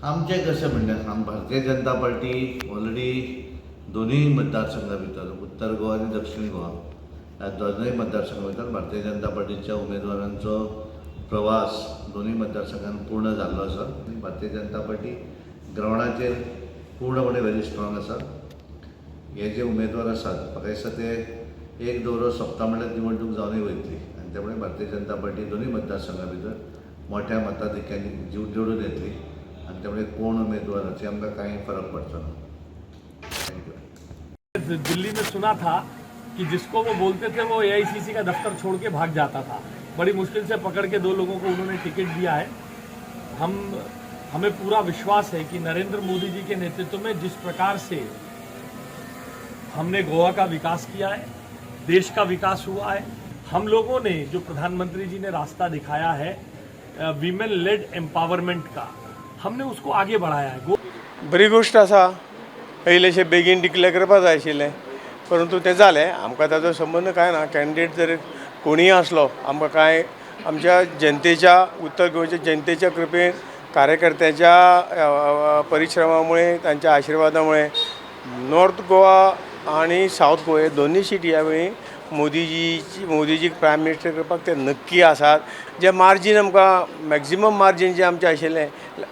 आमचें कशें म्हणल्यार आम भारतीय जनता पार्टी ऑलरेडी दोनूय मतदारसंघा भितर, उत्तर गोवा आनी दक्षिण गोवा ह्या दोनूय मतदारसंघा भितर भारतीय जनता पार्टीच्या उमेदवारांचो प्रवास दोनूय मतदारसंघान पूर्ण जाल्लो आसा आनी भारतीय जनता पार्टी ग्रावंडाचेर पूर्णपणे व्हेरी स्ट्रॉंग आसा. हे जे उमेदवार आसात, म्हाका दिसता ते एक दौरो सोंपता म्हणल्यार निवडणूक जावनूय वयतली आनी त्यामुळे भारतीय जनता पार्टी दोनूय मतदारसंघा भितर मोठ्या मताधिक्यानी जीव जोडून येतली आनी त्यामुळे कोण उमेदवार हाचे आमकां कांय फरक पडचो ना. Thank you. Delhi में सुना था कि जिसको वो बोलते थे, वो एआईसीसी का दफ्तर छोड़ के भाग जाता था. बड़ी मुश्किल से पकड़ के दो लोगों को उन्होंने टिकट दिया है. हम हमें पूरा विश्वास है कि नरेंद्र मोदी जी के नेतृत्व में जिस प्रकार से हमने गोवा का विकास किया है, देश का विकास हुआ है, हम लोगों ने जो प्रधानमंत्री जी ने रास्ता दिखाया है वीमेन लेड एम्पावरमेंट का, हमने उसको आगे बढ़ाया है. बरी गोश्ट आसा. इल्लेशे बेगीन डिक्लेअर करपा जाय आशिल्लें, परंतु तें जालें. आमकां ताजो संबंद कांय ना. कॅन्डिडेट जर कोणीय आसलो, आमकां कांय आमच्या जनतेच्या, उत्तर गोंयच्या जनतेच्या कृपेन, कार्यकर्त्यांच्या परिश्रमामुळे, तांच्या आशिर्वादामुळे नॉर्थ गोवा आनी सावथ गोवा हे दोनूय सिटी ह्या वेळी मोदीजीची, मोदीजीक प्रायम मिनिस्टर करपाक ते नक्की आसात. जे मार्जीन आमकां, मॅक्झिमम मार्जीन जें आमचें आशिल्लें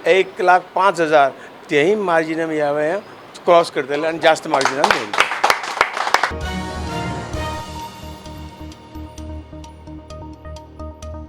1,05,000, तेंय मार्जीन आमी ह्या वेळार क्रॉस करतले आनी जास्त मार्जिनान मेळटले.